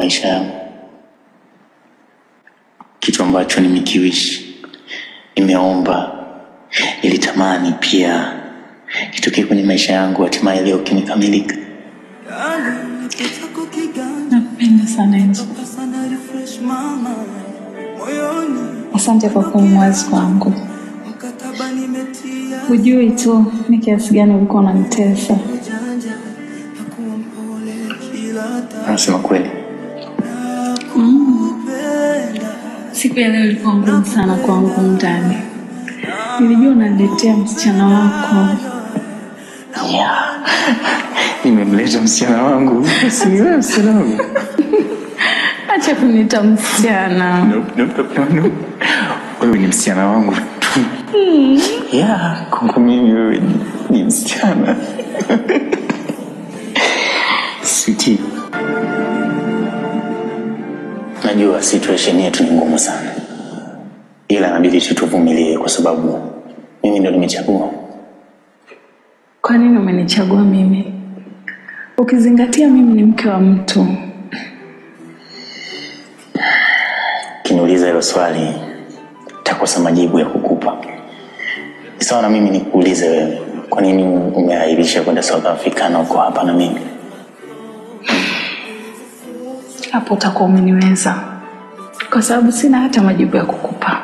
maisha yangu, kitu ambacho nimekiwishi, nimeomba, nilitamani pia kitokee kwenye maisha yangu, hatimaye leo kimekamilika. Nakupenda sana Enzo. Asante kwa kuwa mwazi kwangu. Hujui tu ni kiasi gani ulikuwa unanitesa. Anasema kweli. Siku ya leo ilikuwa ngumu sana kwangu ndani. Nilijua unaniletea msichana wako. Yeah. Nimemleta msichana wangu. Si ni wewe msichana wangu? Acha kuniita msichana. Nope, nope, nope, nope. Wewe ni msichana wangu tu. Yeah, kwangu mimi wewe ni msichana. Sweetie, najua situation yetu ni ngumu sana, ila inabidi tu tuvumilie kwa sababu mimi ndo nimechagua. Kwa nini umenichagua mimi? Ukizingatia mimi ni mke wa mtu. Ukiniuliza hilo swali nitakosa majibu ya kukupa. Ni sawa na mimi nikuulize wewe, kwa nini umeahirisha kwenda South Africa na uko hapa na mimi? Hapo utakuwa umeniweza, kwa sababu sina hata majibu ya kukupa.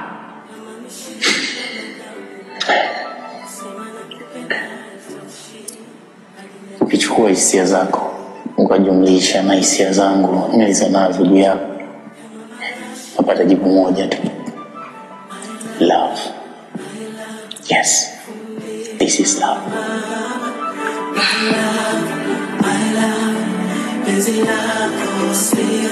Ukichukua hisia zako ukajumlisha na hisia zangu nilizo nazo juu yako, napata jibu moja tu. Love. Yes, this is love. My love, penzi lako sio